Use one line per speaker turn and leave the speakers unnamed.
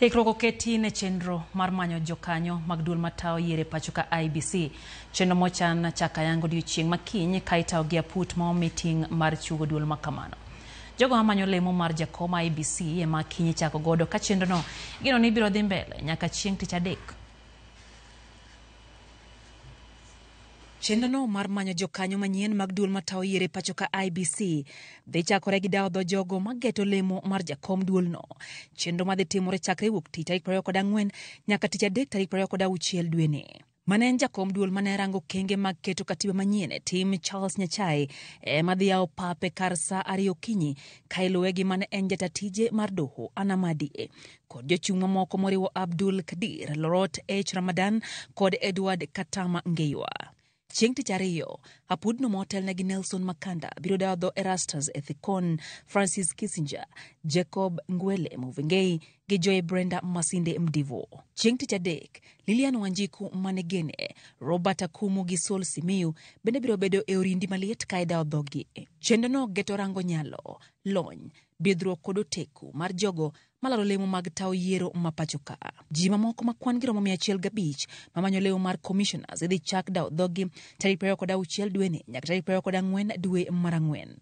Ikruok oketi ne chenro mar manyo jokanyo mag duol matayo yiero e pacho ka IEBC. Chenro mochan chako ayanga odiochieng' ma kiny ka itayo gi aput ma omi ting' mar chugo duol makamano. Jogo mamanyo lemo mar jakom IEBC ema kiny ichako godo ka chenrono igeno ni biro dhi mbele nyaka chieng' tich adek. Chenrono mar manyo jokanyo manyien mag duol matayo yiero e pacho ka IEBC dhi chakore gi dawo dho jogo mageto lemo mar jakom duolno. Chenro madhi timore chakre wuok tich tarik 24 nyaka tich adek tarik 26 dweni. Mane en jakom duol mane rango okenge mag keto katiba manyien e tim Charles Nyachae ema dhi yawo pap e kar saa 2 okinyi ka iluwe gi mane en jata tije mar doho Anna Madi kod jochung' mamoko moriwo Abdul Kadir, Lorot H. Ramadan kod Edward Katama Ngeiwa. Chieng' tich ariyo, apudno motelne gi Nelson Makanda biro dawo dho Erastus Ethekon, Francis Kissinger, Jacob Ngwele Muvengei gi Joy Brenda Masinde Mdivo. Chieng' tich adek, Lilian Wanjiku Manegene, Robert Akumu gi Saul Simiyu bende biro bedo e orindi maliet ka idawo dhogi. Chenrono geto rango nyalo, lony, bidhruok kod oteku mar jogo malaro lemo mag tawo yiero ma pacho ka. Ji mamoko ma kwan gi romo 105 mamanyo lemo mar commissioners idhi chak dawo dhogi tarik 26 dweni nyaka tarik 24 dwe mar ang'wen.